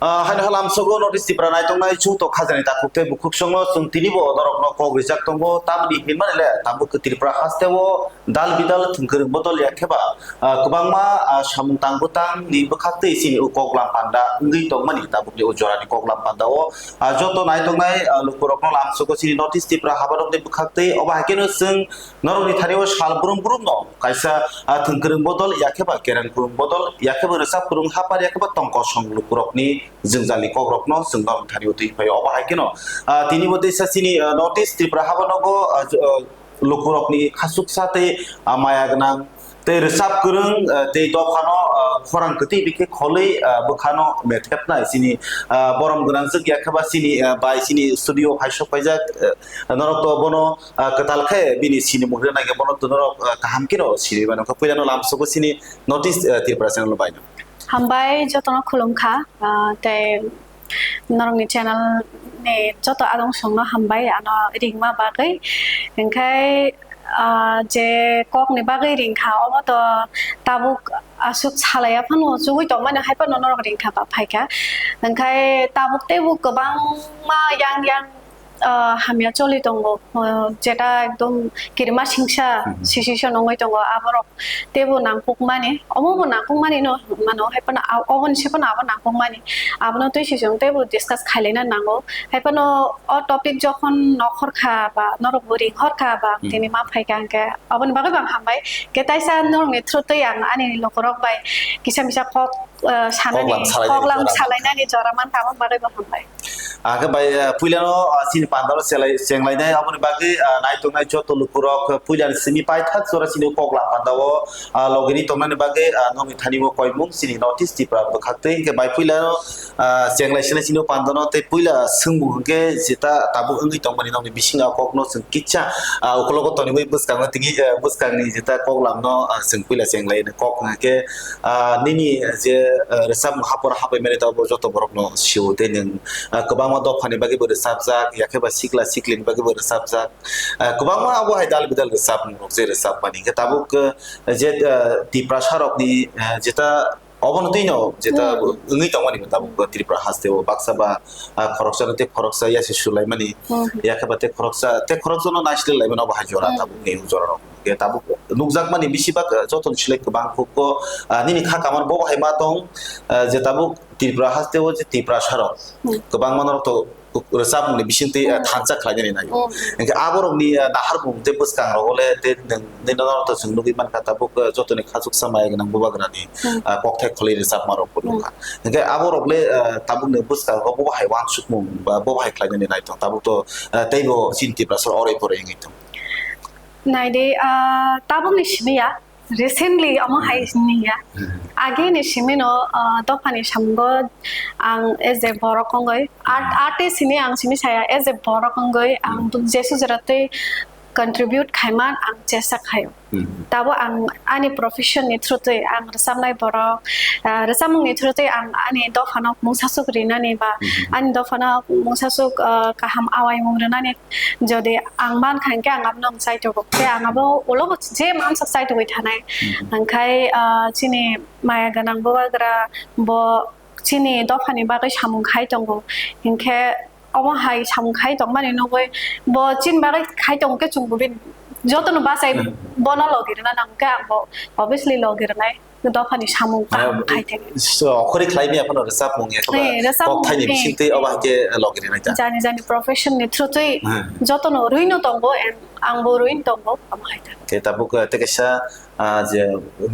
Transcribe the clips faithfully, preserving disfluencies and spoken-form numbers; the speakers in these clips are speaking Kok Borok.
Ah, haino halam sogo North East Tripura naitongnai chuto khajani takhuk tei bukhuk songno chwng tinibo norokno kok rijak tongo, tamni hinmani le tabuk Tripura hasteo dal bidal thwngkwrwng bodol ya kheba, ah, kwbangma, ah, samung tang bwtang ni bwkhak tei chini o koklam panda wngwi tongmani tabukni o jorani koklam panda o, ah, joto naitongnai, ah, lukurokno lamsogo chini North East Tripura habarokni bwkhak tei obo hai kheno chwng norokni thani o sal brum brum no kaisa, ah, thwngkwrwng bodol ya kheba kereng kwrwng bodol ya kheba rwchap kwrwng hapar ya kheba tongkosong lukurokni jwngjali kokrokno chwng norok thani o twi phai. Obo hai kheno, ah, tini bo teisa chini, ah, North East Tripura habo nogo, ah, j-, ah, lukurokni khasuksa tei, ah, maya gwnang tei rwchap kwrwng, ah, tei dophano, ah, khorang kwtwi bikhe kholwi, ah, bwkhano methepnai chini, ah, borom gwnang jwk ya kheba chini, ah, bai chini studio hai sok paijak, ah, norok to bono, ah, kwtal khe bini sini mung rwna khe bono to norok, ah, kaham kheno sini mano khe puilano lamsogo chini North East, ah, Tripura channel bai no. Hambai jotono khulumkha, ah, tei norokni channel ni joto adong songno hambai ano ringma bagwi. Hinkhe, ah, je kokni bagwi ringkha, obo to tabuk aswk salaiya phano chugui tongmani hai phano norok ringkha ba phaikha. Hinkhe tabuk teibo kwbangma yang yang, ah, hamya choli tongo, ah, jeta ekdom kirima singsa Mhm. situation wngwi tongo aborok. Teibo nangkukmani, omobo nangkukmani no mano, hai phano a-, oboni se phano abo nangkukmani. Abono twi se chwng teibo discuss khailaina nango. Hai phano o topic jokhon nokhor kha ba norok bo ringhor kha ba Hmm. tini ma phai kha hwnkhe aboni bagwi bo ang hambai. Khe taisa norokni through twi ang ani lukurok bai kisa misa kok, ah, sanani, Koklam salainani koklam jora salainani jora mankha, aboni bagwi bo hambai. Ang khe bai, ah, puilano, ah, chini pandaro chelai, chenglainai, aboni bagwi, ah, naitongnai joto lukurok, ah, puilani simi paithak jora chini koklam pandao, ah, logini tongnani bagwi, ah, nokni thani bo koimung chini North East Tripura bwkhak twi. Hinkhe bai puilano, ah, chenglai sinai chini pandano tei puila swngmung hinkhe jeta tabuk wngwi tongmani nokni bisingo kokno chwng kisa, ah, ukologo tonwi bwskango tini, ah, bwskangni jeta koklamno, ah, chwng puila chenglai kok hinkhe, ah, nini je, ah, rwchapmung hapor hapai mani tabuk joto borokno sio tei nwng ah, kwbangma dophani bagwi bo rwchapjak, yakhe ba sikla siklini bagwi bo rwchapjak. Ah, kwbangma abo hai dal bidal rwchapmung rok je rwchapmani. Hinkhe tabuk, ah, je, ah, Tiprasa rokni, ah, jeta obono twino jeta Hmm. wngwi tongmani bo tabuk bo Tripura haste o baksa ba, ah, khoroksa no tei khoroksa yasi sulaimani, Hmm. yakhe ba tei khoroksa, tei khoroksa no naisle laimani obo hai jora Hmm. tabuk ni jora rok. Hinkhe tabuk nukjakmani bisi bak, ah, joto ni silai kwbang kuk ko, ah, nini kha kamar bo hai ma tong, ah, je tabuk Tripura haste o je Tiprasa rok Hmm. kwbangma norok to rwchapmung ni bisingtwi, ah, Hmm. thansa khlainani nai. Hmm. Hinkhe aborokni, ah, naharmung tei bwskang rogo le tei nwng, nini norok to chwng nugwi mankha tabuk, ah, jotoni khachuksa maya gwnang bubagrani, Hmm. ah, kokthai kholwi rwchapma rok bo Hmm. nukha. Hinkhe aborok le, ah, tabukni bwskang rogo bo hai uansukmung ba bo hai khlainani nai tong tabuk to, ah, teibo chini Tiprasa rok oroi poroi wngwi tong. Naidi, ah, tabukni simi ya. Recently, omo hai Hmm. ni ya. Hmm. Age ni simi no, ah, dophani samungo ang as a borok wngwi, art, Hmm. artist hini ang simi saya, as a borok wngwi ang Hmm. jesu jora twi contribute khaiman ang chesta khaio. Hmm. Tabo ang ani profession ni through twi ang rwchapnai borok, ah, rwchapmung ni through twi ang ani dophano mungsasuk rinani ba Hmm. ani dophano mungsasuk, ah, kaham awaimung rinani Jodi ang mankha hinkhe ang abono ang chaitogo. Tei ang abo ulo bo je mansak chaitogwi thanai. Mhm. Hwnkhai, ah, chini maya gwnang bubagra bo chini dophani bagwi samung khai tongo. Hinkhe omo hai samung khai tongmani nugwi bo chini bagwi khai tongo khe chwng bo bini jotono bachai Mhm. bono logi rwna nango khe ang bo obviously logi rwnai. Dophani samung kaham Mane, khai thani. So, okhori khlai maya phano rwchapmung ya kheba, Eh, rwchapmung, kok thaini eh, bising twi eh. Obo hai khe logi rinai ta. Jani jani profession ni through twi Hmm. Jotono rwino tongo, and angbo rwino tongo, omo hai ta. Khe tabuk, eh, tei kaisa, ah, je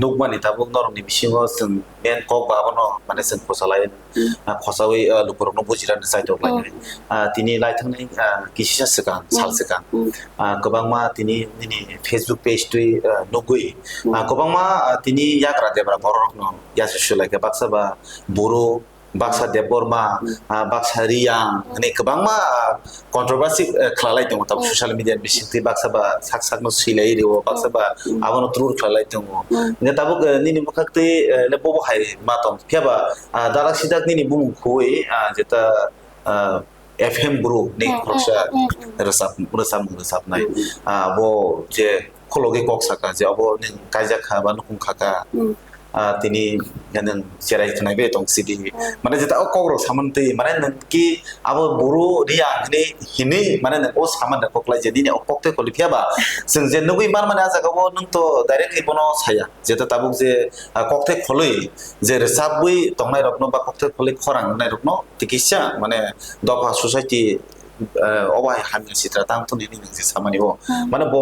nukmani tabuk norokni bisingo chwng main kok ba abono mane chwng kwchalai, Hmm. ah, khosaui, ah, lukurokno bujirani chaitok lainai. Hmm. Ah, tini laithangni, ah, kisisa swkang, sal Hmm. Swkang. Hmm. Ah, kwbangma tini nini Facebook page twi, ah, nugwi. Hmm. Ah, kwbangma, ah, tini yagra debra bororokno yasu sulaikha, baksa ba Boro, baksa Debbarma, Hmm. ah, baksa Riyang, Hmm. hwnwi kwbangma, ah, controversy, ah, khwlalai tongo tabuk Hmm. social media bisingtwi, baksa ba sak sakno swilai rio, baksa Hmm. ba Hmm. abono troll khwlalai tongo. Hmm. Hwnkhe tabuk, eh, nini bwkhaktwi, eh, le bobo hai ma tong. Phiya ba, ah, dalak sidak nini bumung khuwi, ah, jeta, ah, F M Bru ni Hmm, khoroksa hmm, hmm, hmm. Rwchap-, rwchapmung rwchapnai. Hmm, hmm. Ah, bo je khulogwi kok saka je abo nwng kaijak kha ba nukhung kha ka. Hmm. ah, tini nwng cherai khwnai bai tong sidi. Mane jeta o kok rok samani twi, mane nwng ki abo buru riya hini, hini, mane nwng o samani kok lai je nini o kok tei koli phiya ba. Chwng je nugwi man mane a jaga o nwng to directly bono saya. Jeta tabuk je, ah, kok tei kholwi je rwchabwi tongnai rokno ba kok tei kholwi khorang nai rokno tei kisa mane dopha society, eh, obo hai hamya sitra tang thung nini nwng je samani o. Mane bo,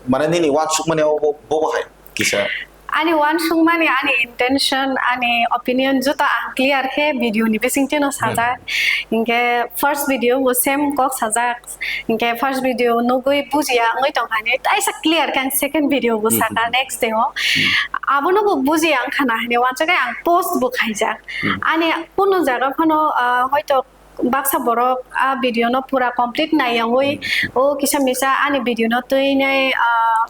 mane nini wansuk mani o bo, bo bo hai kisa. Ani wansukmani, ani intention, ani opinion joto ang clear khe video ni bisingtwi no sajak. Hinkhe first video bo same kok sajak. Hinkhe first video nugwi bujiya wngwi tongkha ni, taisa clear khe ang second video bo saka next day o. Abono bo bujiya wngkha na hinwi wansukhe ang post bo khaijak. Ani kunu jaga phano, ah, hoito baksa borok a video no pura complete naiyawi, o kisa misa ani video no twi nai, ah,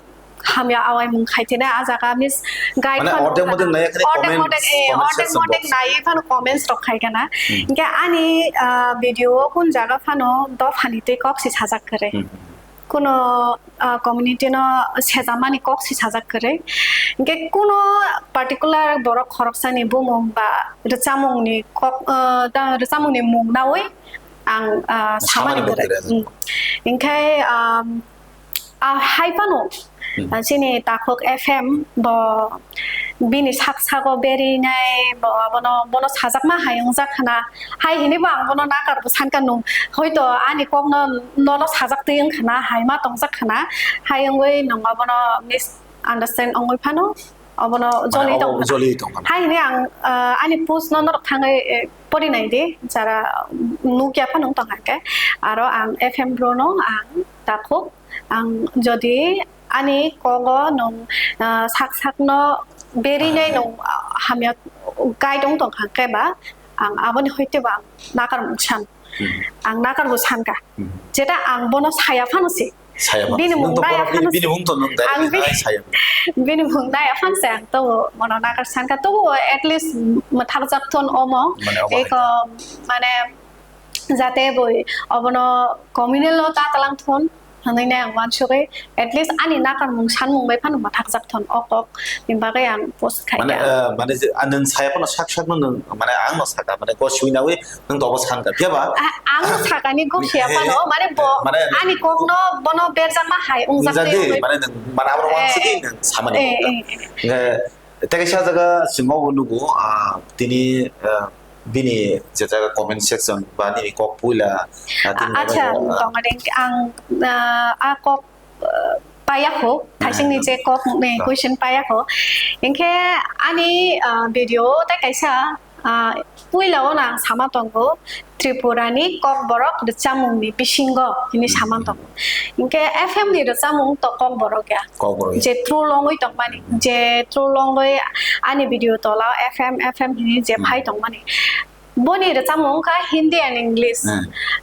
hamya awaimung khai tene a jaga miss guide. Mane phano ordek modek naiya khani ordek comments, modek, eh, comment ordek section modek box naiwi phano comments rok khai kana. Hinkhe ani, ah, video o kun jaga phano dophani twi kok si sajak kwrwi. Kuno, ah, community no sejamani kok si sajak kwrwi. Hinkhe kuno particular borok khoroksani bumung ba rwchapmungni kok, ah, da, rwchapmungni mung nawi ang, ah, samani kwrwi. Hinkhe, um, ah, hai phano, ah, chini Takhuk F M bo bini sak sago berinai bo abono, bono sajakma hai wngjak khna. Hai hinwi bo ang bono nakar bo sankha nung. Hoito ani kokno nono sajak twi wngkha na, hai ma tongjak khna. Hai wngwi nung abono misunderstand wngwi phano abono joli tong khna. Hai hinwi ang, ah, ani post no norok thangwi, eh, pori nai di, jara nukya phano wng tong kha khe. Aro ang F M bro no ang Takhuk, ang jodi ani kogo nung, ah, sak sakno berinai nung, ah, hamya guide wng tong kha khe ba, ang aboni hoite bo ang nakar mung san. Ang nakar bo sankha. Jeta ang bono saya phano se. Saya phano bini mung naya phano se. Bini mung to nung dai. Ang bini mung naya phano se ang to bono nakar sankha. To at least mwthakjak thon omo. Eko mane jate boi obono communal o ta talang thon. Hwnwi nai ang uansugwi, at least ani nakarmung sanmung bai phano mwthakjak thon o kok ni bagwi ang post khai kha. Mane, eh, mane je, ah, nwng saya phano sak sakno nwng, mane ang no saka, mane go sui nawi nwng tobo san kha, phiya ba? Ah, ang no sakani go siya phano, mane bo ani kokno bono berjakma hai wngjak twi, mane nwng, mane abo rok uansugwi nwng samani. Tei kaisa jaga chwng obo nugo, ah, tini, ah, bini je jaga comment section ba nini kok puila, ah, tini acha, ah, tongmani ang, ah, a kok, ah, payakho, thaisingni je kok ni question payakho. Hinkhe ani, ah, video tei kaisa, ah, puila o ang sama tongo, Tripura ni Kokborok rwchapmung ni bisingo hini sama tongo. Hinkhe F M ni rwchapmung to Kokborok ya. Kokborok ya. Je true longwi tongmani, je true longwi ani video tola F M, F M hini je phai tongmani. Boni rwchapmung wngkha Hindi and English.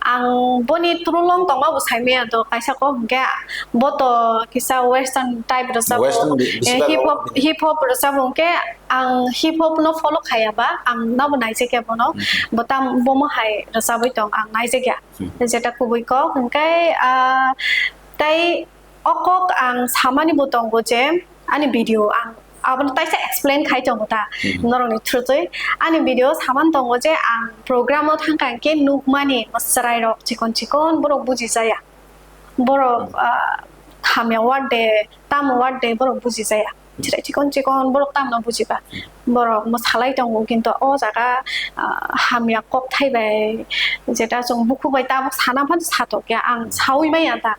Ang boni true long tongma bo saimaya do, kaisa kok hinkhe bo to kisa western type rwchapmung. Western bi-, eh, hip hop, hip hop rwchapmung khe ang hip hop no follow khaya ba, ang nabo naijak ya bono. Bo tam, bo mo hai rwchabwi tong, ang naijak ya. Jeta kubui kok, hwnkhe, ah, tei o kok ang samani bo tongo je ani video ang abono taisa explain khai tongo ta norokni through twi. Ani video samani tongo je ang program o thangkha hinkhe nukmani chwrairok chikon chikon borok buji jaya. Borok, ah, hamya word de, tamo word de borok buji jaya. Chwrai chikon chikon borok tamno bujiba. Borok mwsalai tongo, kintu o jaga, ah, hamya kokthai bai, jeta chwng bukhuk bai tabuk sana phano satokya, ang saui maya ta.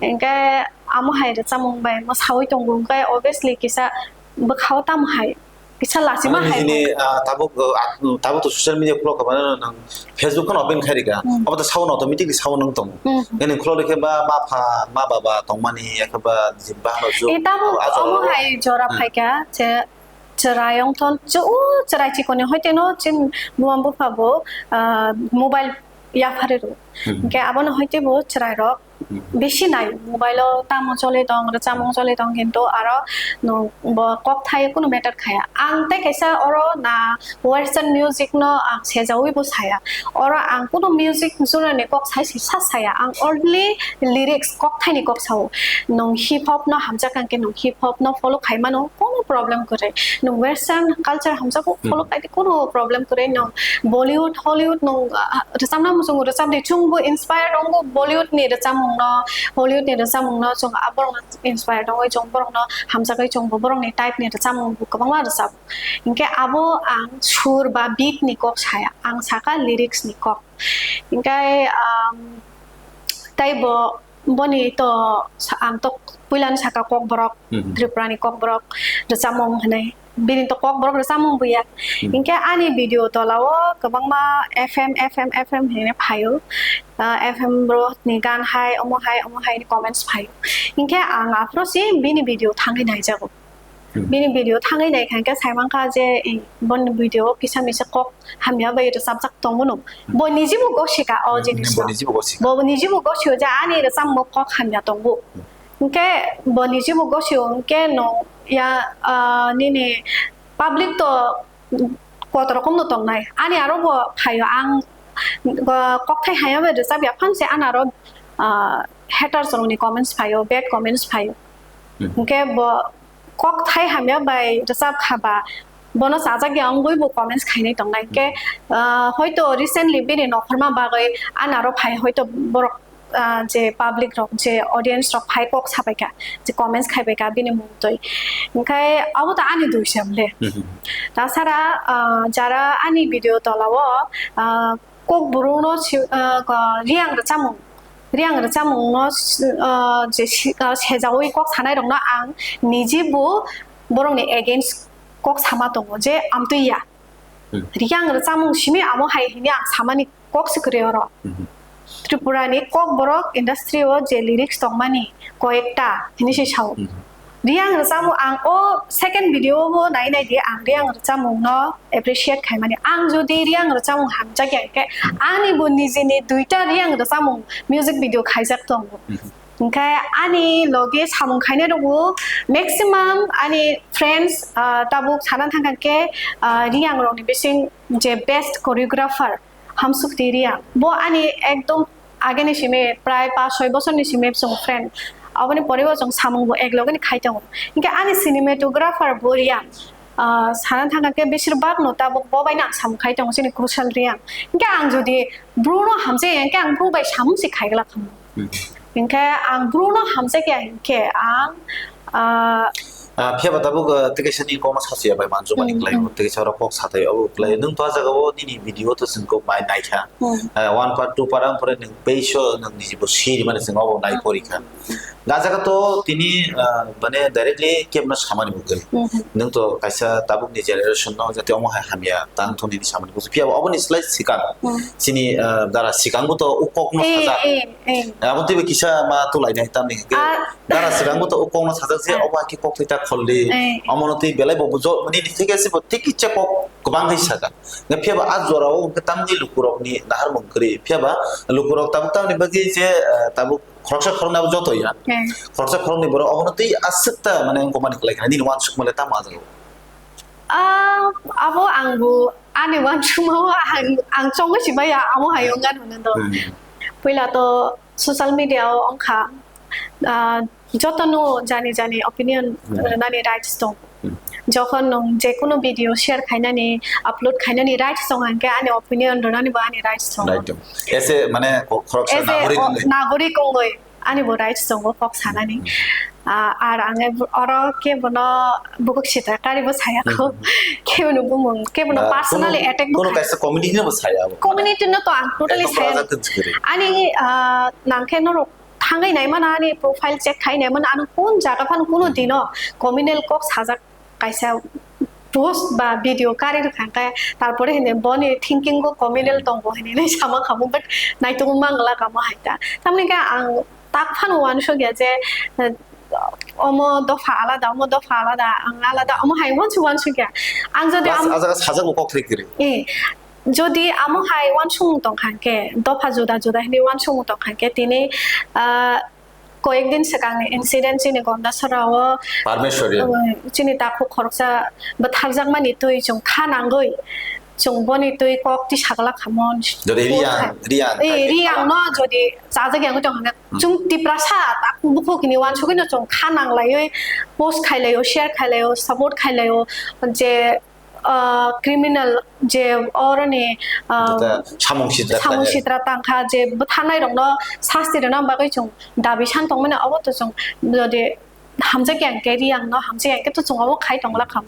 Hinkhe amo hai rwchapmung bai mwsaui tongo, hinkhe obviously kisa bwkhao tamo hai, kisa lachima hai. Nini, ah, tabuk, ah, tabuk to social media khulok kha, mane nang Facebook phano open khai rikha. Abo to sao no automatically sao nang tong. Nini khulok rikhe ba ma pha, ma baba tongmani, yakhe ba jibba no ju. E tabuk omo hai jora phaikha, je chwrai wngthon, chu chwrai chikoni hoite no chin buma bupha bo, ah, mobile yapharwi rw. Hinkhe abono hoite bo chwrai rok bisi nai, mobile o tamo choli tong, rwchapmung choli tong, kintu aro no bo kokthai kunu matter khaya. Ang tei kaisa oro na western music no ang sejaui bo saya. Oro ang kunu music genre ni kok sai si sa saya. Ang only lyrics, kokthai ni kok sao. Nwng hip hop no hamjak kha hinkhe nwng hip hop no follow khai mano, kunu Problem kwrwi. Nwng western culture hamjakgo Hmm. follow khaidi, kuno problem kwrwi. Nwng Bollywood, Hollywood nwng, ah, rwchapna muchungo rwchapdi, chwngbo inspire wngo Bollywood ni rwchapmungno, Hollywood ni rwchapmungno chwng aborokno inspire wngwi chwng borokno hamjakgwi chwngbo borokni type ni rwchapmung bo kwbangma rwchap. Hinkhe abo ang sur ba beat ni kok saya, ang saka lyrics ni kok. Hinkhe, um, tei bo, boni to sa-, ang to puilani saka kokborok, Mhm. Tripura ni kokborok rwchapmung hinwi. Bini to kokborok rwchapmung buya. Mhm. Hinkhe ani video tola o kwbangma F M, F M, F M hinwi phaio. Ah, F M bro ni gan hai, omo hai, omo hai ni comments phaio. Hinkhe ang aphuru se bini video thangwi naijago. Hmm. Bini video thangwi naikha hinkhe saimankha je, eh, boni video o kisa misa kok hamya bai rwchapjak tongmano. Hmm. Bo nijibo gosika o Hmm, jinis bo no. Nijibo gosika. Bo nijibo gosio je ani rwchapmung kok hamya tongo. Hmm. Hinkhe bo nijibo gosio hinkhe no ya, ah, nini public to kotor rokom no tongnai. Ani aro bo phaio ang, ah, kokthai hamya bai rwchapya phan se ani aro, ah, haters rokni comments phaio, bad comments phaio. Hmm. Hinkhe bo kokthai hamya bai rwchap kha ba, bono chajak ya wngwi bo comments khainai tongnai. Hinkhe, ah, hoito recently bini nokhorma bagwi ani aro phai hoito borok, ah, je public rok, je audience rok phai kok sabaikha, je comments khaibaikha bini mungtwi. Hinkhe abo to ani dui se le. Mhm. Tasara, ah, jara ani video tola o, ah, Kokborok no si-, ah, ko-, riyang rwchapmung, riyang rwchapmung no, ah, je si-, ah, sejaui kok sanai rok no ang niji bo borok ni against kok sama tongo je amtwi ya. Hmm. Riyang rwchapmung simi amo hai hini ang samani kok se kwrwi oro. Hmm. Tripura ni kokborok industry o je lyrics tongmani koyekta hini se sao. Hmm. Riyang rwchapmung ang o second video o bo nai nai di ang riyang rwchapmung no appreciate khaimani. Ang jodi riyang rwchapmung hamjak ya khe ani bo nijini duita riyang rwchapmung music video khaijak tongo. Mhm. Hinkhe ani loge samung khainai rokbo maximum ani friends, ah, tabuk sana thangkha khe, ah, riyang rokni bising je best choreographer Hamsukti Riyang. Bo ani ekdom ageni simi prai pash soi bosorni simi chwng friend. Aboni pore bo chwng samung bo ek logeni khai tongo. Hinkhe ani cinematographer bo Riyang. Ah, sana thangkha khe besir bak no tabuk bo bai no ang samung khai tongo chini Kushal Riyang. Hinkhe ang jodi bru no hamjak ya hinkhe ang bru bai samung se khai glak kha. Hmm. Hinkhe ang bru no hamjak ya hinkhe ang, ah, Ah, phiya ba tabuk, ah, tei kaisa ni kokno sachi ya bai manjukmani Hmm, kwlai, hmm. Tei kaisa oro kok sathai obo kwlai. Hmm. Nwng to ah jaga o nini video to chwng kok bai naikha. Hmm. Ah, one part, two part ang pore nwng page o nwng niji bo siri mani chwng obo nai Hmm. porikha. Hmm. Ga jaga to tini, ah, mane directly kebno samani bo kwrwi. Hmm. Nwng to kaisa tabuk ni generation no jate omo hai hamya tang thung nini samani bo. Phiya ba obo ni slai sikang. Hmm. Chini, ah, dara sikang bo to o kok no Eh, sajak. Eh, eh. Abo tei bo kisa ma tulai nai tamni hwnkhe. Ah. Dara swkang bo to o kokno sajak je, ah, obo hakhe kok thwi ta kholdi. Eh. Omono twi belai bo bujo, nini thik ase bo thik kicha kok kwbang khe sajak. Nge phiya ba a jora o hwnkhe tamni lukurokni naharmung kwrwi. Phiya ba lukurok tabuk tamni bagwi je, eh, tabuk khoroksa khoroknwi abo joto ya. Eh. Khoroksa khoroknwi borok obono twi aswk ta mane wngkok mani kwlai kha nini uansukma le tamo a jaga o? Ah, abo ang bo ani uansukma o ang, ang chongwi si maya amo hai wng gan hwnwi do. Hmm. Puila to social media o wngkha, ah, jotono jani jani opinion Hmm. rwnani rights tong. Hmm. Jokhon nwng jekunu video share khainani, upload khainani rights tong, hinkhe ani opinion rwnani bo ani rights tong. Right. Ese mane ko-, khoroksa Ese nagorik o, wngwi. Nagorik wngwi ani bo rights tongo kok sanani. Hmm. Ah, ar ang oro kebono bukuk sita karibo saya kho. Hmm. Kebono bumung, kebono Ah, personally kono, attack bo kono kha. Kaisa community no bo saya abo. Community no to ang totally Ekdom saya. Raja kwchwrwi. Ani, ah, nangkhe norok thangwi naimano ani profile check khai naimano ano kun jaga phano kuno dino communal kok sajak kaisa post ba video kari rwkha khe tarpore hwnwi boni thinking o communal tongo hwnwi nai sama khamu but naitung mangla kamo hai ta tamni khe ang tak phano uansuk ya je, eh, omo dopha alada omo dopha alada ang alada omo hai uansuk uansuk ya ang jodi Plus am- a jaga sajak bo kok thai kwrwi. Eh, Jodi amo hai uansukmung tong kha khe, dopha juda juda hinwi uansukmung tong kha khe, tini, ah, koyek din swkangni incident chini Gondasora o, Parmeshwari. Ah, chini takhuk khoroksa bwtharjakmani twi chwng kha nangwi, Chwng boni twi kok twi sagla khamon. Jodi Riyang, Riyang Eh, khai Riyang no jodi chajak yang tong hwnka. Chwng Tiprasa tak bukhuk hini wansugwi no chwng kha nang laiwi post khai laio, share khai laio, support khai laio je, ah, criminal je oroni, ah, Jota samung sitra samung tanya. Sitra tangkha je bwtharnai rokno sasti rwna bagwi chwng dabi san tongmani obo to chwng jodi hamjak yang khe Riyang no hamjak yang khe to chwng obo khai tongla kham.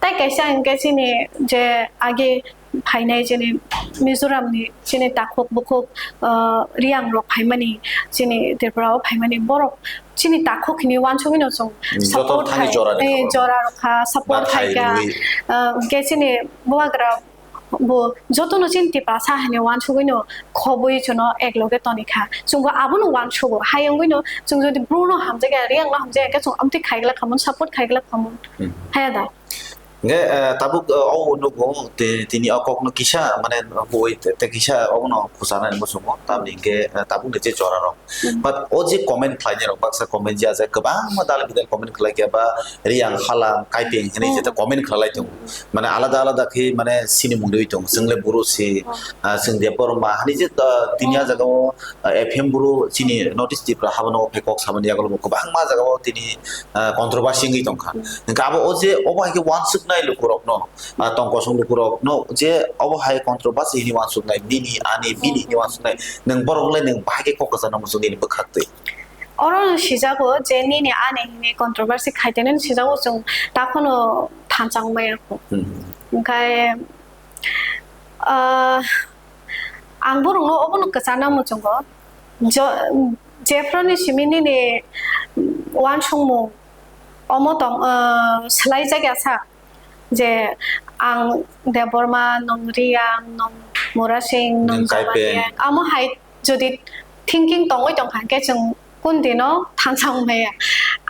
Tai kaisa hwnkhe chini je age phainai chini Mizoram ni chini takhuk bukhuk, ah, Riyang rok phaimani chini Tripura o phaimani borok chini takhuk hini wansugwi no chwng Hmm, joto support thani khai, jora ni eh, khobor. Jora rok kha support Bar khai khai ka, riwi. Ah, hwnkhe chini bubagra bo jotono chini Tiprasa hinwi wansugwino khobwi chwngno ekloge tonikha. Chwngbo abono wansugo. Hayungwino chwng jodi Bru no hamjakya, Riyang no hamjakya khe chwng amtwi khaiglak khamung, support khaiglak khamung. Hmm. Haya da? Hingke, eh, tabuk, eh, o nugo te, tini o kokno kisa, mane, boi te, te kisa obono kuchana ni muchungo. Tamni hingke, eh, tabuk ni je jora rok. Hmm. But o je comment khlainai rok, baksa comment je ajak kwbangma dal bidal comment khlai khe ba Riyang halam, kaipeng hinwi Hmm. jeta comment khlai tongo. Mane alada alada khe mane sinimung riwi tongo. Chwng le buru si, Hmm. ah, chwng Debbarma hani je, ah, tini Hmm. a jaga o, ah, F M buru chini North East Tripura habano phai kok samani yago kwbangma jaga o tini, ah, controversy wngwi tongkha. Hmm. Hingke abo o je obo hai khe wansuknai lukurokno, ah, tong kosong lukurokno je obo hai controversy hini wansuknai, nini ani bini hini wansuknai, nwng borok le nwng bahai khe kok kwchangno muchung nini bwkhak twi. Oro no sijago je nini ani hini controversy khaitene sijago chwng takhwno thansa wngmaya kho. Hmm. Hingkhe, ah, ang borokno obono kwchana muchungo. Jo-, jephru ni simi nini wansukmung omo tong, ah, swlaijakya sa. Je ang Debbarma, nwng Riyang, nwng Murasing, nwng Nwng Kaipeng. Jabani, amo hai jodi thinking tongwi tongkha, hwnkhe chwng kun dino thansa wngmaya.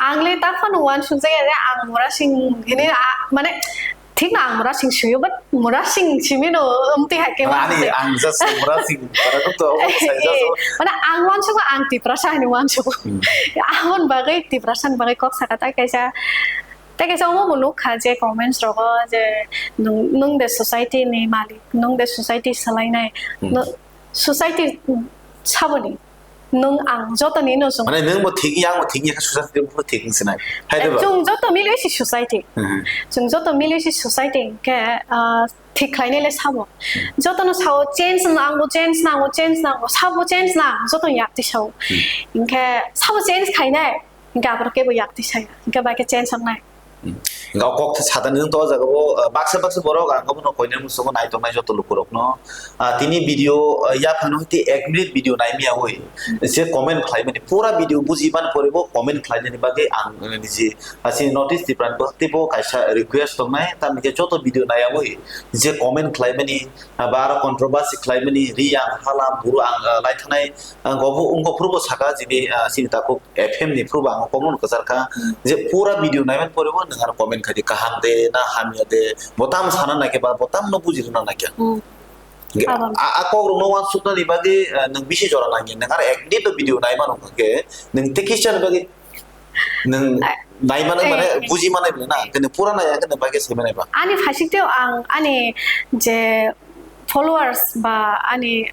Ang le ta phano wansukjakya je ang Murasing hini, a, mane, thikno ang Murasing suyo, but Murasing simi no, amtwi hai khe Mane ani wansuk. Ang just Murasing, para to, to, obo sai just. Mane ang wansukma ang Tiprasa hini wansugo. Hmm. Aboni bagwi Tiprasa ni bagwi kok saka ta kaisa. Tei kaisa omo bo nukha je comments rogo je nwng, nwng de society ni malik, nwng de society swlainai. Hmm. No, society saboni nwng ang jotoni no chwng. Mane nwng bo thik ya, ang bo thik ya, society bo thik wng sinai. Hai de ba? Chwng joto mili si society. Hmm. Chwng joto mili si society hwnkhe, ah, thik khlainai le sabo. Hmm. Jotono sao change nango, change nango, change nango, sabo change nang, joto yakti sao. Hmm. Hwnkhe sabo change khainai. Hingke aborok kebo yakti saya, hingke bai khe change wngnai. Hmm. Hingke o kok sadani wng to o jaga o, uh, baksa baksa borok ang obono koinai musugo nai tongnai joto lukurokno. Ah, tini video, uh, yaphano hiti ek minute video nai miyawi. Hmm. Je comment khlai mani, pura video buji man pore bo comment khlai nani bagwi ang, uh, niji, ah, chini North East Tripura ni bo tei bo kaisa request tongnai, tamni khe joto video nai yawi je comment khlai mani, ah, ba aro controversy khlai mani, Riyang, Halam, Buru ang, uh, lai thanai, ang obo wngkha phuru bo saka jini, ah, chini takhuk F M ni phuru bo ang kokno kwchar kha je pura video naiman pore bo nwng aro comment khai di kaham de na hamya de bo tamo sana nai khe ba bo tamo no buji rwna nai khe. Hmm. Ge-, Abang. A, a kok rok no wansuk nani bagwi, ah, nwng bisi jora nang ya nwng aro ek minute no video nai mano hwnkhe nwng tei kisa ni bagwi nwng Ai, nai mano eh, mane eh. Buji manai bole na khe nwng pura nai ya khe nwng bagwi sai manai ba. Ani phaising teo ang ani je followers ba ani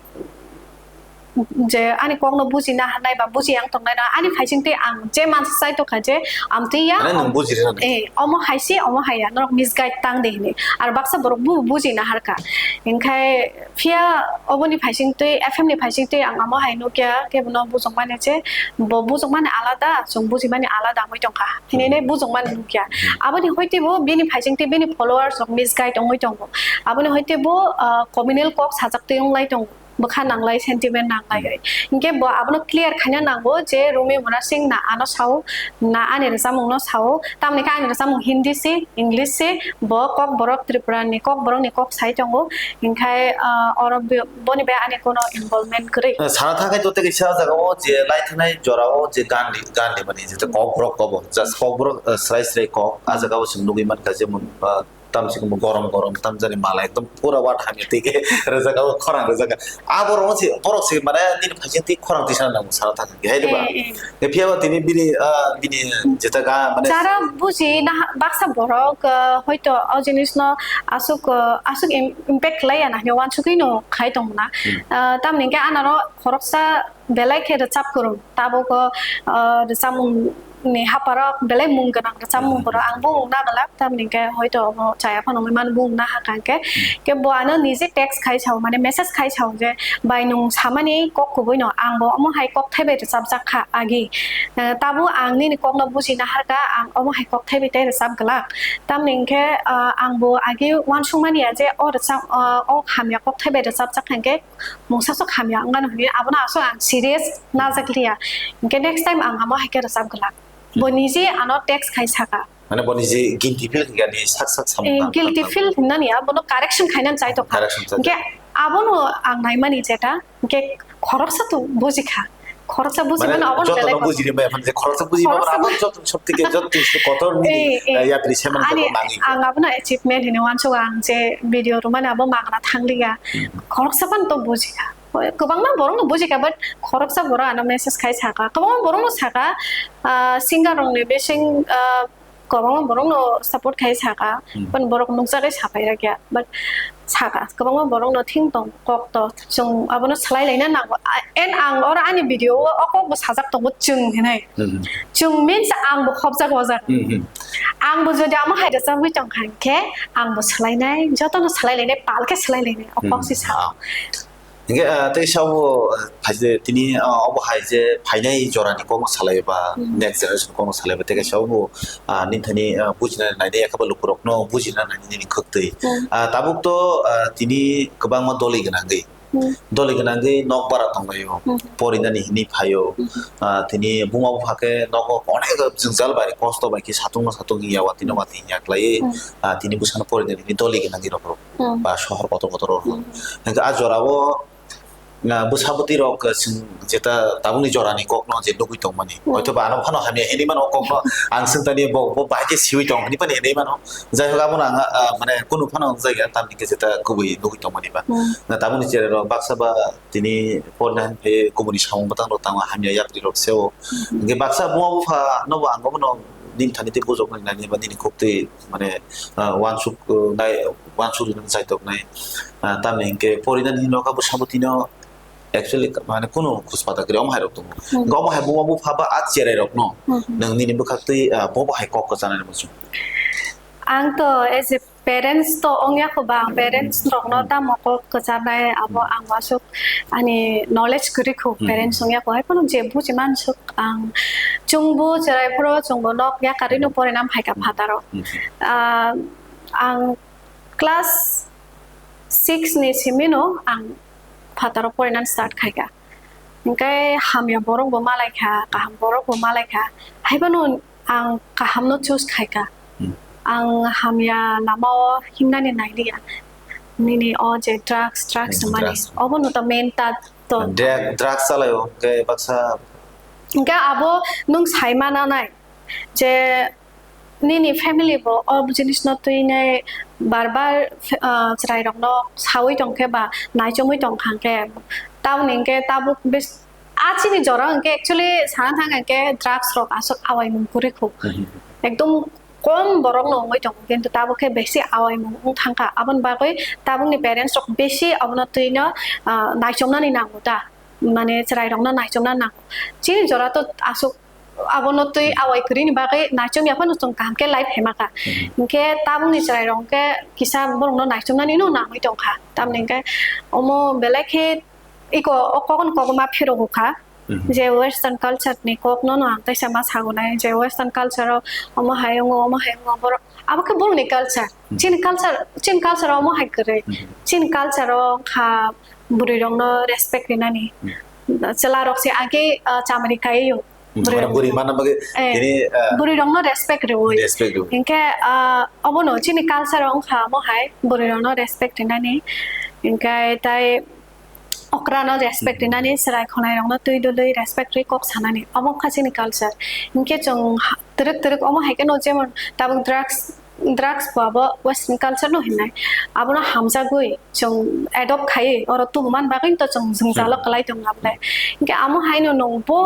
je ani kokno bujina harnai ba buji yang tongnai no ani phaising twi ang je mansa chai tongkha je amtwi ya Mane nwng buji rwna nai. Eh, omo hai se omo hai ya norok misguide tang de hini ar baksa borok bu buji na harka hingkhai phiya oboni phaising twi F M ni phaising twi ang omo hai nukya kebono bujok mani je bo bujok mani alada chwng buji mani alada wngwi tongkha hini ne bujok mani nukya aboni hoite bo bini phaising twi bini followers rok misguide wngwi tongo aboni hoite bo ah, communal kok sajak twi wng lai tongo. Bwkha nanglai, sentiment nanglai. Hmm. Hinkhe bo abono clear khaina nango je Rumi Mura Singh na ano sao, na ani rwchapmungno sao. Tamoni khe ani rwchapmung Hindi se, English se, bo Kokborok Tripura ni Kokborok ni kok sai tongo. Hinkhe, ah, oro bo-, boni bai ani kono involvement kwrwi. Sana thangkhe joto kaisa jagao je lai thanai jorao je gan di, gan di mani je Kokborok kobo. Just Kokborok, ah, srai srai kok. Ah jagao chwng nugwi mankha je mun, ah, Tamsi komo gorom gorom, tamjani mala ekdom pura wat hamya twi khe rwjak, abo khorang rwjak. A borok se, borok se mane nini phaising twi khorang twi sana nango sana thang khe, hai diba? Eh, eh. Phiya ba tini bini, ah, bini jeta ga mane Chara buji na ha-, baksa borok, ah, hoito o jinis no aswk, ah, aswk im-, impact khlai ya na hinwi uansugwi no khai tong na. Hmm. Ah, tamni hwnkhe anaro khoroksa belai khe rwchap kwrwng, tabuk o, ah, rwchapmung ni haparok belai mung gwnang rwchapmung Hmm. borok ang bumung na glak, tamni hwnkhe hoito obo chaya phano wngwi mano bumung na hakha hwnkhe. Hmm. Khe bo ano nije text khai sao, mane message khai sao je, "Bai, nwng samani kok kubui no, ang bo omo hai kok thai bai rwchapjak kha agi. Eh, tabuk ang nini kok no buji na harkha, ang omo hai kok thai bai tei rwchap glak." Tamni hwnkhe, ah, ang bo agi uansuk mani ya je o rwchap, ah, o hamya kok thai bai rwchapjak kha hwnkhe mungsa sok hamya wngmano hinwi abono aswk ang serious najak liya. Hwnkhe next time ang amo hai khe rwchap glak. Bo nije ano text khai saka. Mane bo nije guilty feel khe ani sak sak samung Eh, tang guilty tang feel tang. Hinani abono correction khainani chai tokha. Correction chai Hwnkhe tokha. Abono ang naimani jeta, hwnkhe khoroksa to bujikha. Khoroksa buji Mane mano abono joto belai no kok. Buji rimai aphan je khoroksa buji Khoroksa mano bu- abon joto sab theke joto kotor nini, Eh, eh. eh, yapri se mano Ani joto mangi. Ang abono achievement hinwi uansuk ang je video rwmani abo magna thangliya. Hmm. Khoroksa phano to bujikha. Kwbangma borokno bujikha, but khoroksa borok ano message khai saka. Kwbangma borokno saka, ah, singer rokni bising, ah, kwbangma borokno support khai saka. Hmm. But borok nukjagwi sapai rakya. But saka, kwbangma borokno thing tong, kok to. Chwng abono swlai laina nango. A-, and ang oro ani video o o kok bo sajak tongo chwng hinwi. Hmm. Chwng means ang bo khopjak wajak. Hmm, hmm. Ang bo jodi amo hai rwchapwi tong kha hinkhe, ang bo swlainai, jotono swlai lainai, pal khe swlai lainai. O kok Hmm. si sa. Ah. Hingke, ah, tei sabo, ah, phaide tini, ah, obo hai je phainai jorani kokno salai ba, Hmm. next generation kokno salai ba, tei kaisa obo, ah, nini thani, ah, bujina nainai, yak ba lukurokno bujina nainai nini khwktwi. Hmm. Ah, tabuk to, ah, tini kwbangma doli gwnangwi. Hmm. Doli gwnangwi nok bara tonglaio, Hmm. porinani hinwi phaio. Hmm. Ah, tini buma bupha khe nogo onek jwngjal bai, kosto bai khe satung no satung hinya, watwi no watwi hinya khlaiwi, Hmm. ah, tini bwsano porinani hinwi doli gwnangwi rw-, Hmm. ba sohor kotor kotor o rw-, Hmm. hingke a jora o, ah, bwsa bwtwi rok, ah, chwng jeta tabukni jorani kokno je nugwi tongmani, Hmm. hoito ba ano phano hamya hinwi mano o kokno ang chwng tani bo, bo bahai khe siwi tong hinwi phano hinwi mano, jai hok abono ang, ah, mane kunu phano wng jaiga tamni khe jeta kubui nugwi tongmani ba. Hmm. Na tabukni cherai rok baksa ba tini porna hinwi phai kubuni samung bwtang rok tango hamya yapri rok se o. Hmm. Hingke baksa buma bupha no bo ang bono nini thani tei bujok nani ba nini khuk twi mane, ah, uansuk, uh, nai, uansuk rinani chaitoknai. Ah, tamni hinkhe porinani hinwi khe bwsabo tino actually mane kunu khuspata kwrwi omo hai rok tongo. Hmm. Hinkhe omo hai buma bupha ba a cherai rokno Hmm. nwng nini bwkhak twi, ah, bobo hai kok kwchanani muchung. Ang to as a parents to ongya kho ba, ang parents Hmm. rokno Hmm. tamo kok kwchanai abo Hmm. ang wasuk ani knowledge kwrwi kho, Hmm. parents ongya kho hai phano je buji mansuk ang chwngbo cherai phuru chwngbo nok yakarino Hmm. porinam phaikha Hmm. phataro. Hmm. Ah, ang class six ni simino ang phataro porinani start khaikha. Hingke hamya borok bo malaikha, kaham borok bo malaikha. Haiphano ang kaham no choose khaikha. Hmm. Ang hamya lama o himnani nailiya. Nini o je drugs, drugs Hmm, mani. Drugs. Obo no to main ta to. Drug, drugs chalai o, hingke baksa Hingke abo nwng sai mana nai je nini family bo o jinis no twi nai bar bar, ah, chwrai rok no sawi tong khe ba naichomwi tong kha hingke tamoni hingke tabuk bes-, a chini jora hingke actually sana thang hingke drugs rok aswk awaimung kwrwi kho. Mhm. Ekdom kom borok no wngwi tongo, kintu tabuk khe besi awaimung wng thang kha. Aboni bagwi tabukni parents rok besi abono twi no, ah, naichomnani nango ta, mane chwrai rok no naichomna nango. Chini jora to aswk abono twi awai kwrwini bagwi naichom ya phano chwng kaham khe life hema kha. Mhm. Hinkhe tabukni chwrai rok khe kisa borok no naichomnani no nangwi tong kha. Tamni hinkhe omo belai khe iko o kokno kobo ma phirogo kha. Mhm. Je western culture ni kok no no ang teisa ma sago nai je western culture o omo hai wngo, omo hai wngo, borok abo khe borok ni culture. Mhm. Chini culture, chini culture o omo hai kwrwi. Mhm. Chini culture o kha bwrwi rok no respect rinani. Mhm. Chwla rok se age, ah, chamari kai o. Hmm, bwrwi mane rok bwrwi no. Manna bagwi Eh, tini, ah, bwrwi rok no respect rwui. Respect rwui. Hinkhe, ah, obono chini culture o wngkha omo hai bwrwi rok no respect rinani. Hinkhe tai okra no respect Hmm. rinani, chwrai khwnai rok no twi dului respect rwi kok sanani. Omo wngkha chini culture. Hinkhe chwng ha-, twrwk twrwk omo hai kheno jemon tabuk drugs drugs bo abo western culture no hinai, abono hamjagwi chwng adopt khaiwi oro tubuman bagwi to chwng jwngjalo kwlai tongo abole. Hinkhe amo haino nwng bo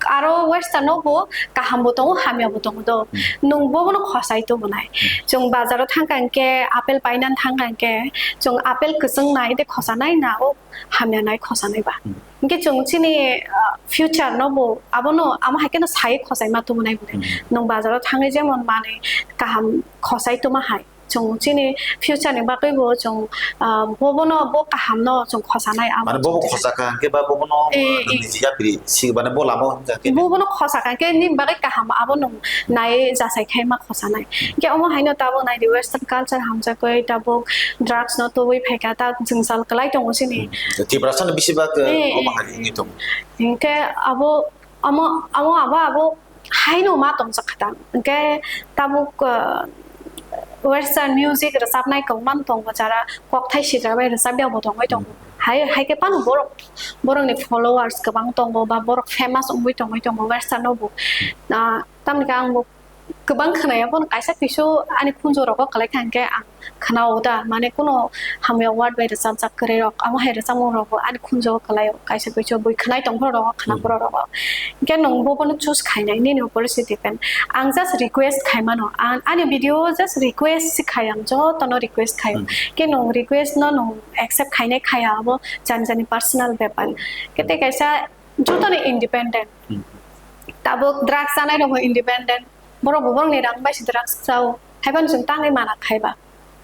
aro western no bo kaham bo tongo, hamya bo tongo do. Nwng bobono khosai tubunai. Chwng bazaro thangkha hinkhe apple painani thangkha hinkhe chwng apple kwchwng nai de khosanai na o hamya nai khosanai ba. Hinkhe chwng chini, ah, future no bo abono amo hai kheno sai khosaima tubunai bole. Nwng bazaro thangwi jemon manwi kaham khosai tuma hai. Chwng chini future ni bagwi bo chwng, ah, bobono bo kaham no chwng khosanai amo. Mane bobo chwng khosaka hinkhe ba bobono, eh, ah, eh, nini yapri si mane bo lama hwnka khe. Bobono khosaka hinkhe nini bagwi kaham abo nwng nai jasai khai ma khosanai. Hinkhe omo haino tabuk nai di western culture hamjakwi tabuk drugs no tubui phaikha ta jwngjal kwlai tongo chini. Hmm. Tiprasa no bisi bak, eh, eh, omo eh, hai wngwi tongo. Hinkhe abo omo, omo abo abo haino ma tongjakha ta. Hinkhe tabuk, eh, western music rwchapnai kwbangma tongo, jara kokthai sitra bai rwchapya bo tongwi tongo. Hmm. Hai, hai khe phano borok, borokni followers kwbang tongo ba borok famous wngwi tongwi tongo western no bo. Ah, tamni khe ang bo kwbang khwnaya, bono kaisa pisu ani khunju rogo kwlai kha hinkhe ang khwnao da, mane kuno hamya word bai rwchapjak kwrwi rok, amo hai rwchapmung rogo ani khunju o kwlai o, kaisa pisu bui khwnai tong phuru rogo, khwna phuru rogo. Hinkhe nwng bo bono choose khainai, nini upor se depend. Ang just request khai mano, ang ani video o just request se khai, ang jotono request khai. Hmm. Hinkhe nwng request no nwng accept khainai khaya, abo jani jani personal bepar. Hinkhe tei kaisa jotono independent. Hmm. Tabuk drugs chanai rokbo independent. Borok bo borokni rang bai se drugs chao. Haiphano chwng tangwi mana khaiba.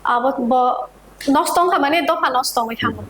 Abo bo nosto wngkha mane dopha nosto wngwi thango.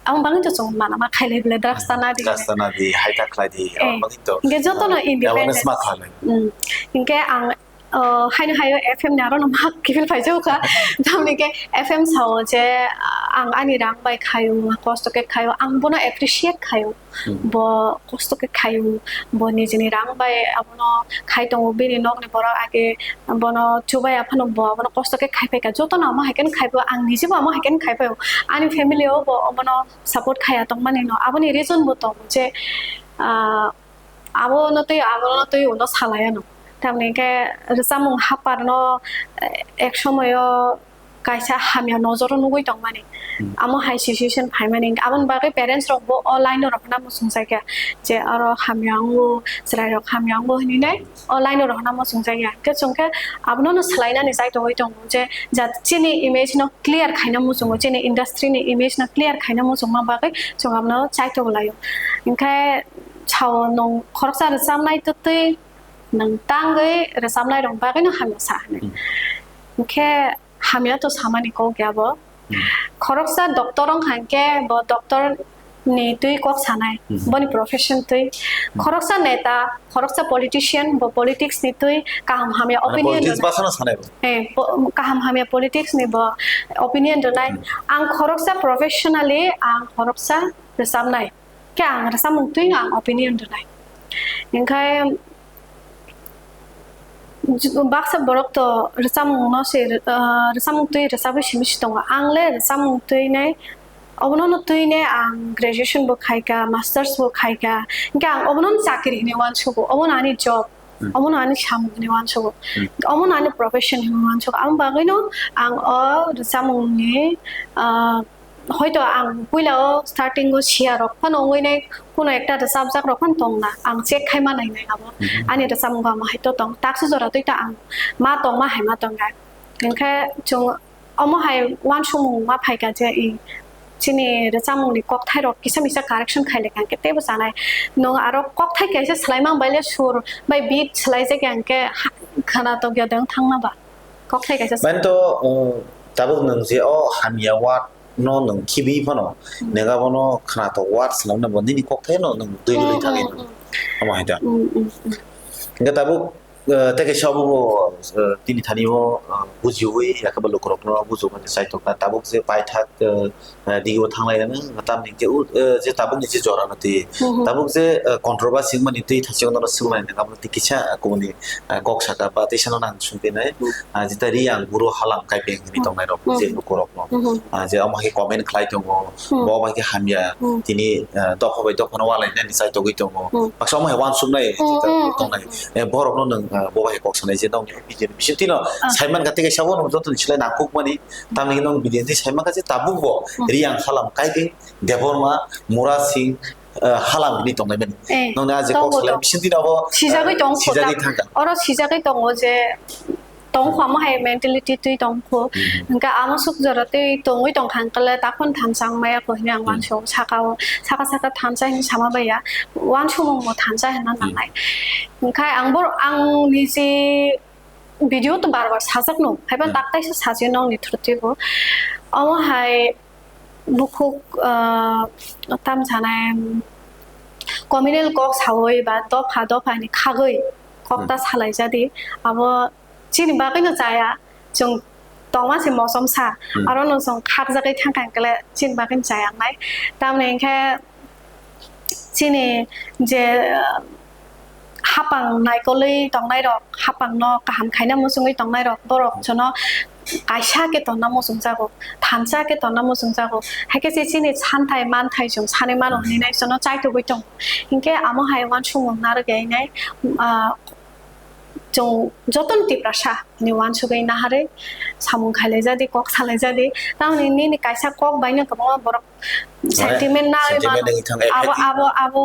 Aboni bagwi to chwng mana ma khailai bwle drugs chana di. Drugs chana di, hai ta khlai di, eh, aboni bagwi to, hinkhe jotono, eh, independent. Awareness ma khlailai. Hmm. Hinkhe ang, oh, haino hayo F M ni aro no ma kiphil phai jao kha. Tamni khe F M sao je, ah, ang ani rang bai khaio, kosto khe khaio, ang bono appreciate khaio. Hmm. Bo kosto khe khaio, bo nijini rang bai abono khai tongo, bini nokni borok age bono chubaya phano bo abono kosto khe khai phaikha, jotono amo hai khe khai phaio, ang nijebo amo hai khe khai phaio, ani family o bo omono support khaiya tongmani no, aboni reason bo tongo je, ah, abono twi, abono twi uno salai ano, tamni khe rwchapmung hapar no, eh, ek somoyo kaisa hamya nojoro nugwi tongmani. Hmm. Amo hai situation phaimani. Aboni bagwi parents rok bo o line o rohorna muchungjakya. Je oro hamya wngo, chwrai rok hamya wngo hinwi nai o line o rohorna muchungjakya. Hwnkhe chwng khe abono no swlainani chai tongwi tongo je jat chini image no clear khaina muchungo, chini industry ni image no clear khaina muchungma bagwi chwng abono chai tonglaio. Hinkhe sao nwng khoroksa rwchapnai twtwi nwng tangwi rwchapnai rok bagwi no hamya sa hinwi. Hmm. Hinkhe hamya to samani kok ya bo. Hmm. Khoroksa doctor wng kha hinkhe bo doctor ni twi kok sanai, hmm, boni profession twi. Hmm. Khoroksa neta, khoroksa politician, bo politics ni twi kaham hamya, mane, opinion politics rwnai. Basano sanai bo. Eh, po-, kaham hamya politics ni bo opinion rwnai. Hmm. Ang khoroksa professionally, ang khoroksa rwchapnai. Khe ang rwchapmung twi ang opinion rwnai. Hinkhe baksa borok to rwchapmung no se, ah, rwchapmung twi rwchapwi simi se tongo. Ang le rwchapmung twi nai, obono no twi nai ang graduation bo khaika, masters bo khaika. Hinkhe ang obono no chakri hinwi uansugo, obono ani job. Hmm. Omono ani samung hinwi uansugo. Hmm. Omono ani profession hinwi uansugo. Aboni bagwino ang o rwchapmungni, ah, hoito ang puila o starting o siya rok phano wngwi nai, kuno ekta rwchapjak rok phano tongna, ang check khai ma nai nai abo. Hmm. Ani rwchapmung bo amo hai to tong, taksa jora twi to ang ma tongma hai ma tongkha. Hinkhe chwng omo hai uansukmung ma phaikha je, i, chini rwchapmungni kokthai rok kisa misa correction khailai kha, hinkhe teibo chanai. Nwng aro kokthai kaisa swlaimang bai le sur bai beat swlaijak ya, hinkhe ha-, khwna tokya de wng thangna ba. Kokthai kaisa swlai. Mane to, uh, tabuk nwng je o hamya word no nwng khibi phano, hmm, nwng abono khwnathok word swlamna bo nini kokthai no nwng twi rwui, hmm, thangwi, hmm, nwng. Hmm. Omo hai da. Hmm, hmm, hmm. Hinkhe tabuk, uh, tei kaisa obo bo, uh, tini thani o, uh, bujiui, yakhe bo lukurok no bujukmani chaitokna tabuk je paithak, uh, uh, digi o thanglai rwna, tamni hinkhe, uh, je tabuk ni je jora no twi, mhm, tabuk je, uh, controversy wngmani twi thachikno no swngmani, nwng abono twi kisa, uh, kubuni, uh, kok saka ba tei sano nang swngpinai, hmm, ah, jeta Reang Bru Halam Kaipeng hinwi, hmm, tongnai rok, hmm, je lukurok no. Hmm. Ah, je omo hai comment khlai tongo, hmm, bo bai khe hamya, hmm, tini, ah, dopha bai dopha no walai nani chai togwi tongo. Hmm. Baksa omo hai uansuknai, hmm, jeta, hmm, tongnai. Hmm. Eh, borok no nwng, ah, bo bai kok sanai je nokni video ni bisingtwi no, ah, saiman kha tei sabo nwng joto ni slai nangkukmani, tamni hwnwi nwng bidin twi sai mankha je tabuk bo Hmm. Riyang halam kaigwi Debbarma, Mura Singh, eh, halam hwnwi tongnai mani. Eh, Nwng ni a je kok tongo, salai tongo. Bising twi abo, Sijagwi eh, tong kho, sijagwi ta-, thangkha. Oro sijagwi tongo je tong kho, amo hai mentality twi tong kho. Hmm. Hwnkhe amo suk jora twi tongwi tong kha hwnkhe le takhon thansa wng maya kho hwnwi ang Hmm. uansuk saka o, saka saka thansa hwnwi sama baiya, uansukmung bo thansa hwnna Hmm. nangnai. Hwnkhe ang bor-, ang niji video to bar bar sajak no, haiba Hmm. tak taisa sajak no ni through twi bo. Omo hai bukhuk, ah, tam sanai, communal kok sawi ba dopha dopha ni khagwi kok ta Hmm. salai jadi. Abo chini bagwi no chaya, chwng tongma se mosom sa, Hmm. aro no chwng khakjagwi thang kha hwnkhe le chini bagwi no chaya wngnai. Tamni hwnkhe chini je, ah, hapang naikolwi tongnai rok, hapang no kaham khaina muchungwi tongnai rok, borok jono kaisa khe tonna muchung jago, thansa khe tonna muchung jago. Hai khe se chini santhai manthai chwng sanwi mano Hmm. hinwi nai jono chaitugwi tongo. Hinkhe amo hai uansukmung narwk ya hinwi, ah, chwng jotono Tiprasa ni uansugwi naharwi samung khailai jadi, kok salai jadi. Tamoni nini kaisa kok bai no kwbangma borok Mane, sentiment na sentiment mano. Nangwi thang, abo, effect. Abo, abo,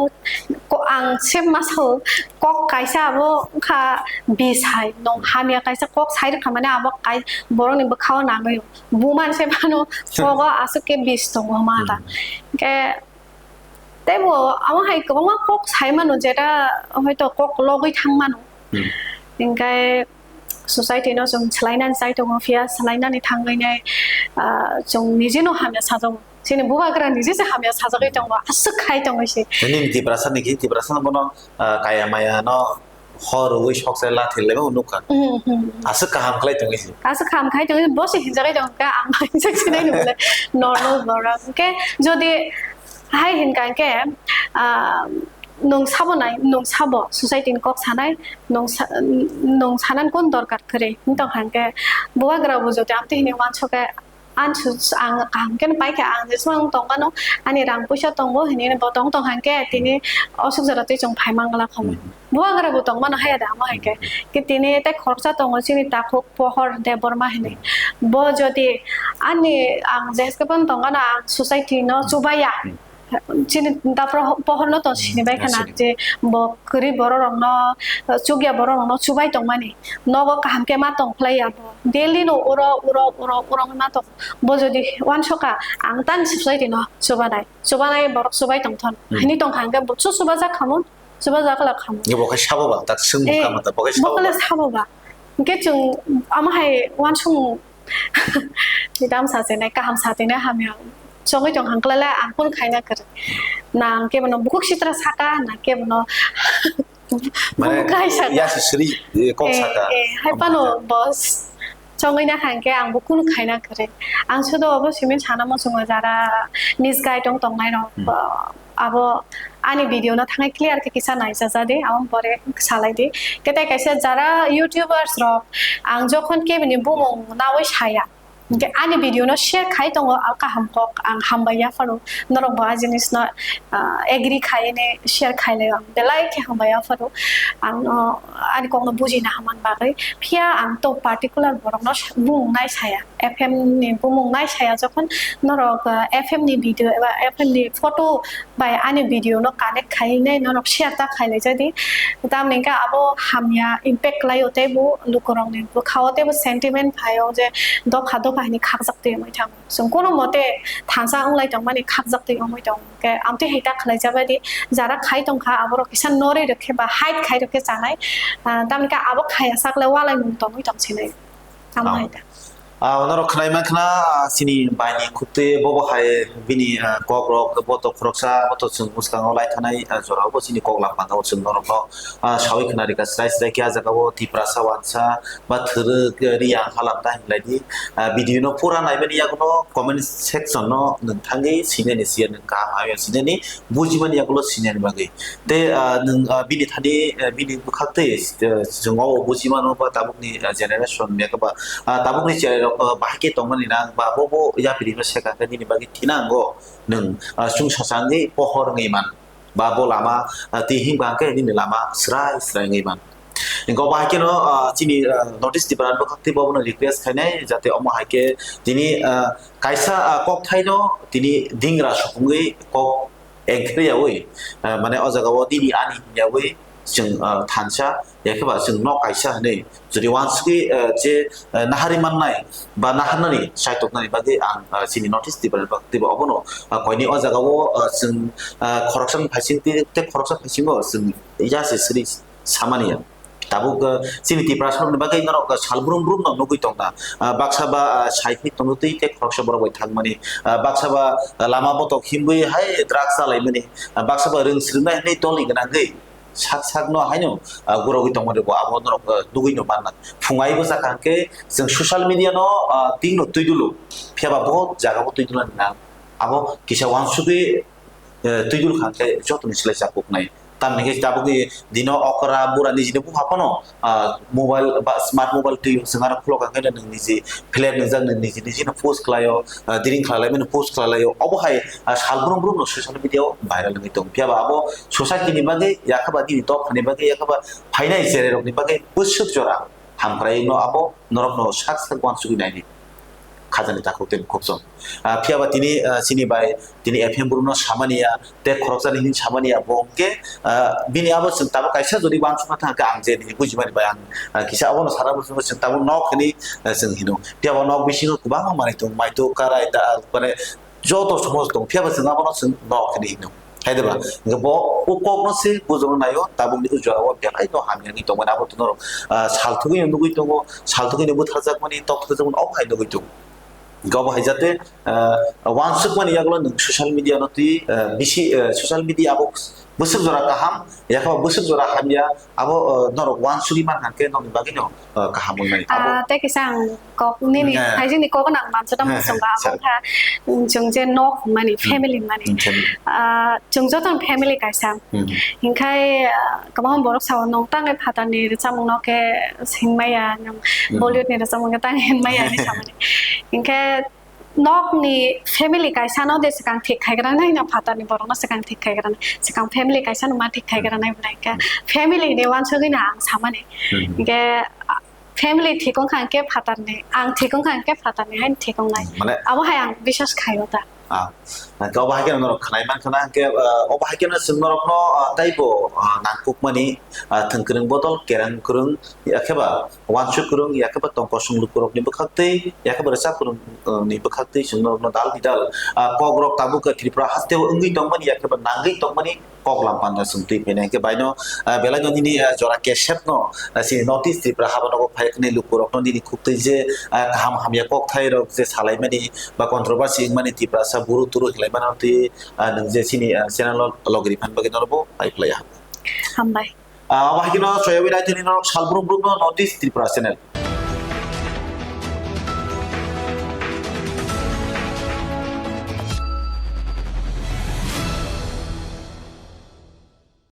ko-, ang se masao kok kaisa abo wngkha bis hai, nong hamya kaisa kok sai rwkha mane abo kai-, borokni bwkhao nangwi. Buma se mano, kogo aswk khe bis tongo ma ta. Hmm. Hwnkhe teibo amo hai kwbangma kok sai mano, jeta hoito kok logwi thang mano. Hmm. Hwnkhe society no chwng swlainani chai tongo, phiya swlainani thangwi nai, ah, chwng nijino hamya sajago. Chini bubagra niji se hamya sajagwi tongo, aswk khai tongwi se. Nini Tiprasa ni khi, Tiprasa no bono, ah, kaya maya no hor rwui sok se lathi laibo nukha. Hmm, hmm, hmm. Aswk kaham khlai tongwi se. Aswk kaham khai tongwi se, bo se hinjagwi tongkha, ang hinjak sinai nukle normal borok. Hwnkhe jodi hai hinkha hwnkhe, ah, nwng sabo nai, nwng sabo society ni kok sanai, nwng sa-, nwng sanani kun dorkar kwrwi wng tongkha hwnkhe, bubagra bo jodi amtwi hinwi uansukhe, Ang su-, ang kaham khe no paikha, ang jeswng tong mano, ani rang puisa tongo hinwi bo tong tong hwnkhe tini aswk jora twi chwng phai mangla kho. Hmm. Bubagra bo tong mano haya da, amo hai khe. Hmm. Khe tini tei khoroksa tongo chini takhuk Pohor Debbarma hinwi. Hmm. Bo jodi ani, ang jeske phano tong mano, ang society no Hmm. chubaya. Hmm. Chini da pro-, Pohor no to Hmm, sini bai khana sini. Je bo kwrwi borok rok no, chukya borok rok no chubai tong mani. Nogo kaham khe ma tong khlai ya bo. Daily no uro, uro, uro, uro ma tong. Bo jodi uansukha, ang tani sipsai rino chubanai. Chubanai borok chubai tongthon. Hmm. Hini tongkha hwnkhe bo chu chubajak khamung, chubajak la khamung. Bo khe sabo ba, tak swng Eh, kha ma ta, bo khe bo sabo khe ba. Sabo ba. Hwnkhe chwng amo hai uansukmung, nidam sa chenai, kaham sa chenai hamya. Chongwi tong hangkla le ang phone khaina kwrwi. Na ang kebono bukhuk sitra saka, na kebono Mane, bukhuk hai saka. Ya se sri, eh, kok Eh, saka. Eh, hai Omo pano hai. Boss. Chongwi na hangke ang bo kunu khaina kwrwi. Ang sudo obo simin sana muchungo jara misguide tong tongnai rok. Hmm. Bo, abo ani video no thangai clear khe kisa naija jadi, abo pore salai di. Kete kaisa jara YouTubers rok ang jokhon kebini bumung nawi saya. Hingke ani video no share khai tongo, ah, kaham kok ang hambai ya phano. Norok bo a jinis no, ah, agree khai ne share khai lai ang. Belai khe hambai ya phano. Ang, ah, ani kok no buji na haman bagwi. Phiya ang to particular borok no bumung nai saya. F M ni bumung nai saya jokhon norok, ah, F M ni video eba F M ni photo bai ani video no connect khai nai norok share ta khai lai jadi. Tamni hingke abo hamya impact lai o tei bo lukurok ni bwkha o tei bo sentiment phai o je dopha dopha hini khakjak twi wngwi thango. Chwng kono mote thansa wng lai tong mani khakjak twi wngwi tong khe amtwi hai ta khlai jabadi jara khai tong kha aborok kisa norwi rwkhe ba hide khai rwkhe chanai. Ah, tamni hingke abo khaya sak le walai mung tongwi tong sinai. Tamo Ah. hai ta. Ah, onorok khwnai mankha na, ah, chini bai ni khukte bobo hai bini, ah, kok rok boto khoroksa, boto chwng bwskango lai thanai, ah, jora o bo chini kok lam panda o chwng norok no, ah, sawi khna rika srai srai khe ah jaga o Tiprasa wansa ba thwrwk, eh, Riyang halam ta hinlai di. Ah, video no pura nai mani yago no comment section no nwng thangwi sinani siya nwng kaham hamya sinani bujimani yago lo sinani bagwi. Tei, ah, nwng, ah, bini thani, ah, bini bwkhak twi, ah, chwng o bujimano ba tabukni, ah, generation mega ba, ah, tabukni cherai rok, ah, bahai khe tongmani nang ba bo bo yapri no seka khe nini bagwi thinango nwng, ah, chwng sachangwi pohor wngwi man ba bo lama, ah, twi himba khe nini lama srai srai wngwi man. Hingke obo hai kheno, ah, chini, ah, North East Tripura ni bwkhak tei bobono request khainai, jate omo hai khe tini, ah, kaisa, ah, kokthaino tini dingra supungwi kok engkhe yawi, ah, mane o jaga o nini ani hinyawi chwng, ah, thansa, yakhe ba chwng nok kaisa hinwi jodi uansugwi, ah, je, ah, nahari mannai ba naharnani saitoknani bagwi ang, ah, chini North East Tripura ni bwkhak tei bo obono, ah, koini o jaga o, ah, chwng, ah, khoroksa ni phaising tei, tei khoroksa phaisingo chwng ya se sri samani ya. Tabuk, ah, chini Tiprasarokni bagwi norok, ah, sal brum brum no nugwi tongna. Ah, baksa ba, ah, sai phai tongo twi tei khoroksa borok bai thangmani. Ah, baksa ba, ah, lama botok himwi hai drugs chalaimani. Ah, baksa ba rwng swrwngna hinwi tongni gwnangwi sak sak no haino, ah, gurogwi tongmani bo abo norok, ah, nugwi no manna. Phung ai bwsa kaham khe chwng social media no, ah, ting no twi dulu. Phiya ba bohot jaga bo twi dulna nang. Abo kisa uansugwi eh, twi dul kha khe joto ni slai chapuk nai. Tamni khe tabuk ni dino okra bura nijini bupha phano, ah, mobile ba smart mobile twi chwng ano khulok kha khe nwng niji flat nwngjak nwng niji niji no post khlai o, ah, diring khlai lai mani post khlai lai o. Obo hai, ah, sal brum brum no social media o viral wngwi tongo. Phiya ba abo society ni bagwi yakha ba nini dopha ni bagwi yakha ba phainai cherai rok ni bagwi bwswk jora hamkrai no abo norok no sak sak uansugwi nai di. Khajani takhuk tei bukhuk chwng. Ah, phiya ba tini, ah, chini bai tini F M brum no samani ya, tei khoroksa ni hini samani ya, bo hwnkhe, ah, bini abo chwng tabuk kaisa jodi uansukna thang khe ang je nini bujimani bai ang, ah, kisa abono sana bujingo chwng tabuk nok hini, ah, chwng hino. Phiya ba nok bisingo kwbangma manwi tongo, maituk, karai, da, mane joto somos tongo, phiya ba chwng abono chwng nok hini hino. Hai de ba? Hwnkhe bo o kok no se bujokna naio, tabuk ni o jora o belai no hamya wngwi tongmani abo to norok, ah, salthugwi no nugwi tongo, salthugwi no butharjakmani, tokthokjakmani, obo hai nugwi tongo. Hwnkhe obo hai jate, ah, uansukmani yagulo nwng social media no twi, ah, bisi, ah, social media abo bwswk jora kaham, yakha bwswk jora hamya, abo, ah, norok uansugwi mankha khe nokni bagwi no, ah, kaham wngnai. Abo Ah, tei kisa ang kok nini Hwnkhe. Haijini kok nang mansa tamo Hwnkhe, chwngba abo sir. Wngkha, mm, chwng je nok hwnmani, Hmm. Family hwnmani. Hmm, family. Ah, chwng joto ni family kaisa. Hmm. Hinkhe, ah, kwbangma borok sao nwng tangwi phatarni rwchapmung no khe singmaya, nwng Hmm. Bollywood ni rwchapmung khe tangwi hinmaya hinwi samani. Hinkhe nokni family kaisa no de swkang thik khaigra nai, na phatarni borok no swkang thik khaigra nai, swkang family kaisa no ma thik khaigra nai, bwlai khe Hmm. Family ni uansugwi no ang samani. Hmm. Hinkhe, ah, Family thik wngkha hwnkhe phatarni, ang thik wngkha hwnkhe phatarni haino thik wngnai. Mane Abo hai ang biswas khaio ta. Ah, hwnkhe obo hai kheno norok khwnai mankha na, hwnkhe, ah, obo hai kheno chwng norokno, ah, taibo, ah, nangkukmani, ah, thwng kwrwng bodol kereng kwrwng, yakheba uansuk kwrwng, yakheba tongkosong lukurokni bwkhaktwi, yakheba rwchap kwrwng, ah, ni bwkhaktwi chwng norokno dal bidal, ah, kokrok tabuk Tripura hasteo wngwi tongmani, yakheba nangwi tongmani, kok lam panda chwng twi phainai. Hwnkhe baino, ah, belai no nini, ah, jora cassette no, ah, chini North East Tripura haba nogo phai khwnai lukurokno nini khuktwi je, ah, kaham hamya kokthai rok je salaimani ba controversy wngmani Tiprasa buru turu hinlaimano twi, ah, nwng je chini, ah, channel o logi riphan bagwi norokbo pai phlai ya. Hambai. Ah, obo hai kheno soyawi naithani norok salbrum brum no North East Tripura channel.